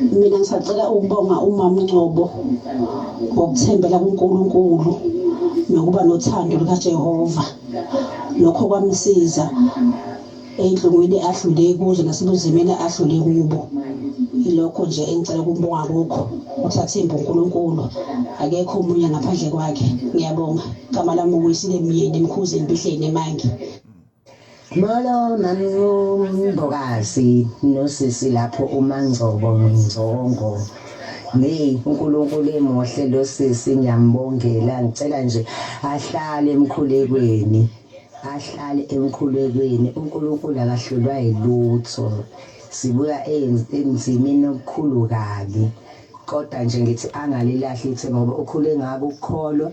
Mina ngisacela ukubonga umama Ngcobo ngokuthembela kuNkulunkulu nokuba nothando lukaJehova. Lokho kwamsiza ey'nhlungwini adlule kuzo nasebunzimeni adlule kubo. Yilokho nje engicela ukumbonga kukho ukuthi athembe uNkulunkulu akekho omunye ngaphandle kwakhe. Ngiyabonga. Igama lami uWisile Myeni eMkhuzeni Bihleni eMangi. Molo mamMbokazi nosisi lapho uMangcobo Ngcongo. Hey uNkulunkulu emuhle lo sisi ngiyambongela ngicela nje ahlale emkhulekweni ahlale emkhulekweni uNkulunkulu akahlulwa yilutho sibuya enzimini obukhulu kabi kodwa nje ngithi angalilahli ithemba ngoba ukhule ngako ukukholwa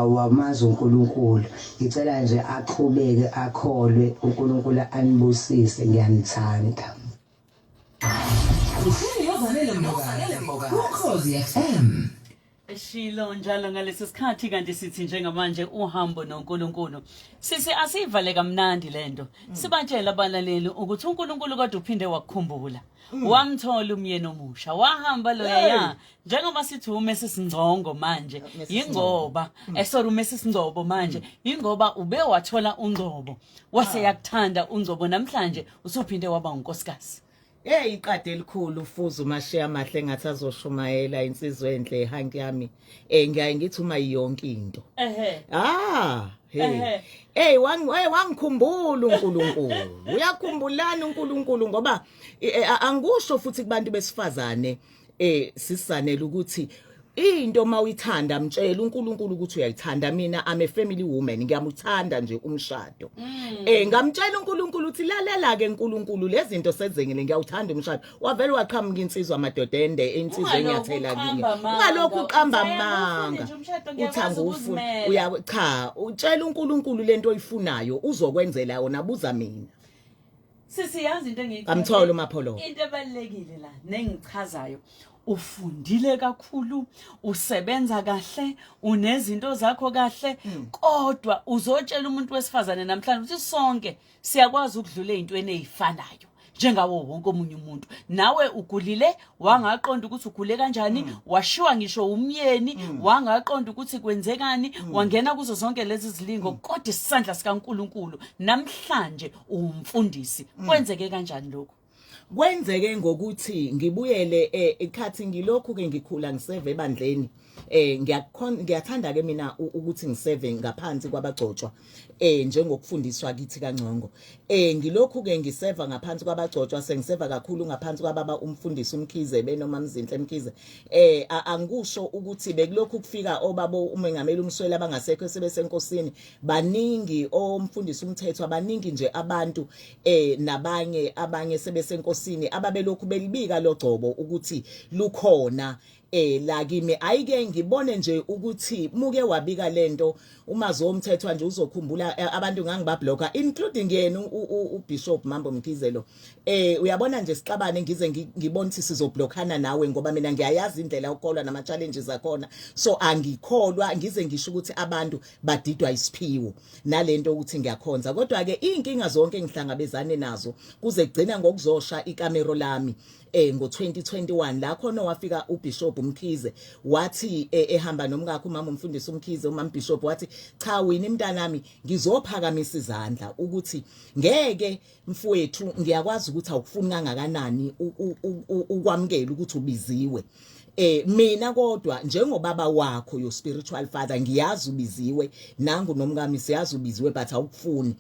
wamazi uNkulunkulu ngicela nje aqhubeke akholwe uNkulunkulu anibusise ngiyanithanda Ukhozi FM. Shilo njalo ngalesi sikhathi kanti sithi njengamanje uhambo noNkulunkulu. Sisi asivale kamnandi lento. Sibatshela abalaleli ukuthi uNkulunkulu kodwa uphinde wakukhumbula. Wamthola umyeni omusha. Wahamba loya ya. Njengoba sithi uMrs Ngcongo manje yingoba sorry uMrs Ngcobo manje yingoba ube wathola uNgcobo. Wase yakuthanda uNgcobo namhlanje usuphinde waba unkosikazi. Hey iqade elikhulu fuza umashiya amahle engathi azoshumayela insizwa enhle hanki yami. Eh ngiyaye ngithi uma yonke into. Ehhe. Ah, hey. Hey wang hey wangikhumbula uNkulunkulu. Uyakhumbulana uNkulunkulu ngoba angikusho futhi kubantu besifazane sisanele ukuthi into mawuyithanda mtshela uNkulunkulu ukuthi uyayithanda. Mina I'm a family woman, ngiyamuthanda nje umshado. Ngamtshela uNkulunkulu ukuthi lalela ke uNkulunkulu lezi zinto sezengile ngiyawuthanda umshado. Wavele waqhamuka insizwa madoda ende insizwa enyathela kimi. Ungalokhu uqamba amanga. Uthanga ufuna uya cha utshela uNkulunkulu lento oyifunayo uzokwenzela yona buza mina. Sisi yazi into engiyichazayo. Amthola uMapholo. Into ebalekile la nengichazayo. Ufundile kakhulu, usebenza kahle, unezinto zakho kahle, kodwa uzotshela umuntu wesifazane namhlanje ukuthi sonke siyakwazi ukudlula ezintweni ezifanayo njengawo wonke omunye umuntu. Nawe ugulile wangaqonda ukuthi ugule kanjani, washiwa ngisho umyeni, wangaqonda ukuthi kwenzekani, wangena kuzo zonke lezi zilingo, kodwa isandla sikaNkuluNkulu namhlanje uwumfundisi. Kwenzeke kanjani lokho? Kwenzeke ngokuthi ngibuyele ekhathi ngilokhu ke ngikhula ngiseve ebandleni. Ngiyathanda ke mina ukuthi ngiseve ngaphansi kwabagcotshwa njengokufundiswa kithi kaNgcongo. Ngilokhu ke ngiseva ngaphansi kwabagcotshwa sengiseva kakhulu ngaphansi kwababa umfundisi uMkhize benoma Mzinhle Mkhize. Angikusho ukuthi bekulokhu kufika obaba umengameli uMsweli abangasekho sebesenkosini baningi omfundisi umthetho abaningi nje abantu nabanye abanye sebesenkosini ababelokhu belibika logcobo ukuthi lukhona la kimi. Ayike ngibone nje ukuthi muke wabika lento umazi womthetho nje uzokhumbula abantu ngangibablocker including yena uBishop Mambo Mkhize lo. Uyabona nje sixabane ngize ngibone ukuthi sizoblockana nawe ngoba mina ngiyayazi indlela ukholwa nama challenges akhona, so angikholwa ngize ngisho ukuthi abantu badidwa isiphiwo nalento ukuthi ngiyakhonza. Kodwa ke inkinga zonke engihlangabezane nazo kuze kugcina ngokuzosha ikamero lami ngo2021 la khona wafika uBishop uMkhize wathi ehamba nomkakhe umama umfundisi uMkhize umama Bishop wathi cha wini mntanami ngizophakamisa izandla ukuthi ngeke mfowethu ngiyakwazi ukuthi awukufuni kangakanani ukwamukela ukuthi ubiziwe mina kodwa njengobaba wakho your spiritual father ngiyazi ubiziwe nangu nomkami siyazi ubiziwe but awukufuni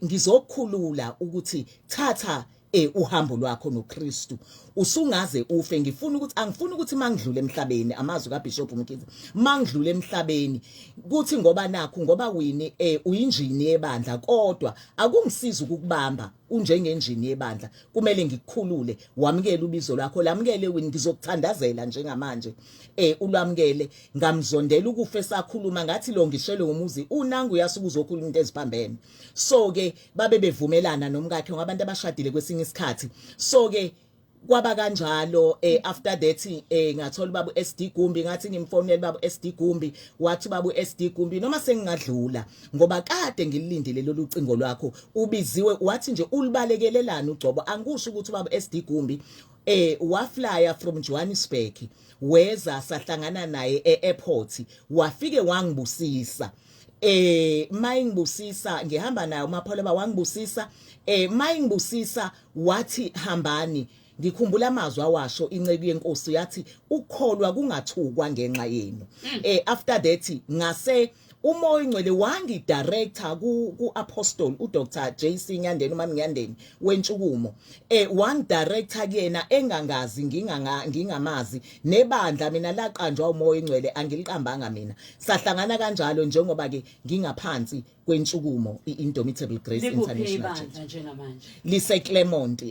ngizokukhulula ukuthi thatha uhambo lwakho noKristu usungaze ufe. Ngifuna ukuthi angifuni ukuthi mangidlule emhlabeni amazwi kaBishop Mkhize mangidlule emhlabeni kuthi ngoba nakho ngoba wini uyinjini yebandla kodwa akungisiza ukukubamba Unjengenjini yebandla, kumele ngikukhulule, wamukele ubizo lwakho, lamukele wini, ngizokuthandazela njengamanje, ulwamukele. Ngamzondela ukufa esakhuluma, ngathi lo ngishelwe ngomuzi unangu uyasuka uzokhuluma into eziphambene. So ke babe bevumelana nomkakhe ngabantu abashadile kwesinye isikhathi. So ke kwaba kanjalo. After that ngathola ubaba SD Gumbi, ngathi ngimfonela ubaba SD Gumbi, wathi ubaba SD Gumbi, noma sengingadlula ngoba kade ngilindile lolu cingo lwakho, ubiziwe. Wathi nje ulibalekelelana ugcobo. Angikusho ukuthi ubaba SD Gumbi waflya from Johannesburg, weza, sahlangana naye e-airport, wafike wangibusisa. Mayingibusisa, ngihamba naye uMapholoba, wangibusisa. Mayingibusisa wathi hambani. Ngikhumbula amazwi awasho inceku yenkosi, yathi ukukholwa kungathukwa ngenxa yenu. After that ngase umoya oyingcwele wangidirector ku apostle uDr JC Nyandeni, umama Nyandeni wentshukumo, wangidirector kuyena engangazi, nginganga ngingamazi nebandla. Mina laqanjwa umoya oyingcwele, angiliqambanga mina. Sahlangana kanjalo njengoba ke ngingaphansi kwentshukumo iIndomitable Grace Likuphi International Church. ibandla njengamanje? Lise Clermont.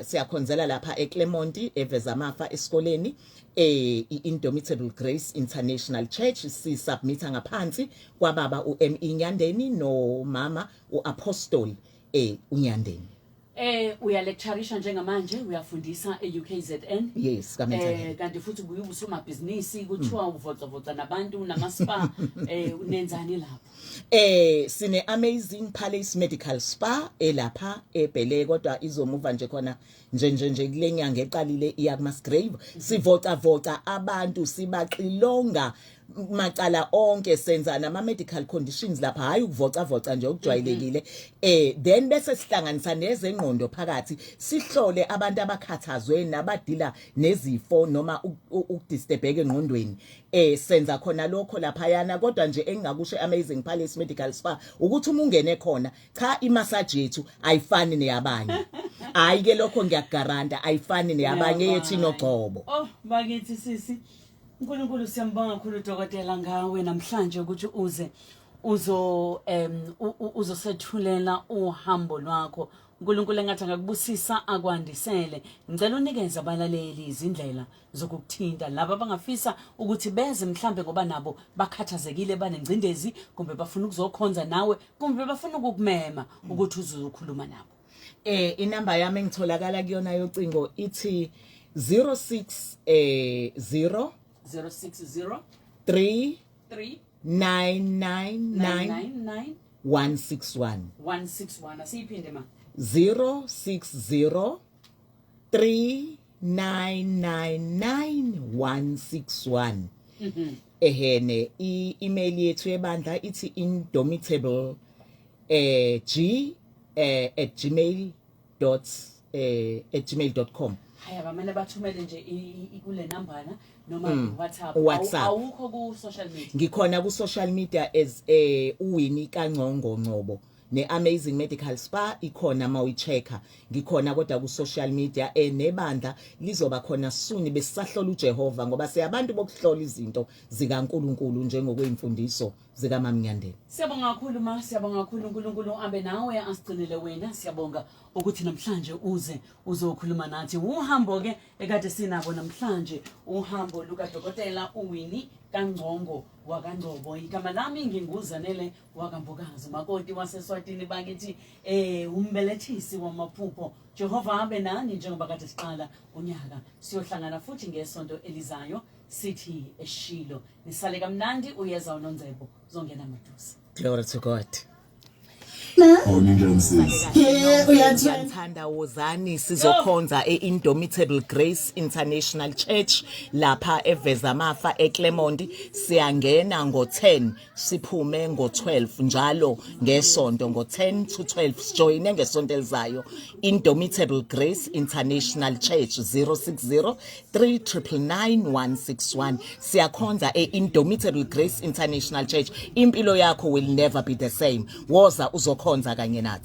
Siyakhonzela lapha eClermont, eVezamafa esikoleni, iIndomitable Grace International Church. Si submita ngaphansi kwababa uME Nyandeni nomama uApostle uNyandeni. Uyalecturisha njengamanje, uyafundisa e-UKZN. Yes, ka mental health. Kanti futhi ubuye usomabhizinisi, kuthiwa uvocavoca nabantu nama spa, unenzani lapho? Sine Amazing Palace Medical Spa elapha eBhele, kodwa izomuva nje khona nje nje nje kule nyanga eqalile iya kuMasgrave. Sivoca voca abantu, sibaxilonga macala onke, senza nama medical conditions lapha, hayi ukuvoca voca nje okujwayelekile. Then bese sihlanganisa nezengqondo phakathi, sihlole abantu abakhathazwe nabadila nezifo noma ukudisturbeka engqondweni. Senza khona lokho laphayana. Kodwa nje engingakusho Amazing Palace Medical Spa ukuthi uma ungene khona, cha, imassage yethu ayifani neyabanye. Hayi ke, lokho ngiyakugaranta, ayifani neyabanye, yethu inogcobo. Oh bakithi sisi, uNkulunkulu siyambonga kakhulu dokotela ngawe namhlanje ukuthi uze uzo uzosethulela uhambo lwakho. uNkulunkulu engathi angakubusisa, akwandisele. Ngicela unikeze abalaleli izindlela zokukuthinta, laba abangafisa ukuthi beze mhlambe ngoba nabo bakhathazekile, banengcindezi, kumbe bafuna ukuzokhonza nawe, kumbe bafuna ukukumema ukuthi uzokhuluma nabo. Inamba yami engitholakala kuyona yocingo ithi 06 0 060 3 3 999 999 161. 161. Asiyiphinde ma. 060 3999 161. Ehene, i-email yethu yebandla ithi indomitable g @gmail dot @gmail.com. Haya, bamele bathumele nje kule nambana noma WhatsApp? WhatsApp. Awukho ku social media? Ngikhona ku social media as uWinnie kaNgcongo Ngcobo, ne-Amazing Medical Spa ikhona mawuyichecka, ngikhona. Kodwa ku social media nebandla lizoba khona soon, besisahlola uJehova ngoba siyabantu bokuhlola izinto zikaNkuluNkulu njengokwemfundiso zikaMamnyandeni. Siyabonga kakhulu ma, siyabonga kakhulu. uNkulunkulu abe nawe, asigcinele wena. Siyabonga ukuthi namhlanje uze uzokhuluma nathi. Uhambo ke ekade sinabo namhlanje, uhambo lukadokotela uWinnie kaNgcongo wakaNgcobo. Igama lami nginguZanele wakaMbokazi, makoti waseSwatini bakithi, umbelethisi wamaphupho. Jehova abe nani njengoba kade siqala unyaka. Siyohlangana futhi ngesonto elizayo, sithi eshilo. Nisale kamnandi, uyeza uNonzebo, zongena maduze. Glory to God. Awuninjani sisi? Ngiyathanda, wozani sizokhonza e-Indomitable Grace International Church lapha eVezamafa eClermont. Siyangena ngo-10, siphume ngo-12 njalo ngesonto, ngo-10 to 12. Sijoyine ngesonto elizayo, Indomitable Grace International Church, 060 3999 161. Siyakhonza e-Indomitable Grace International Church. Impilo yakho will never be the same. Woza uzokhonza kanye nathi.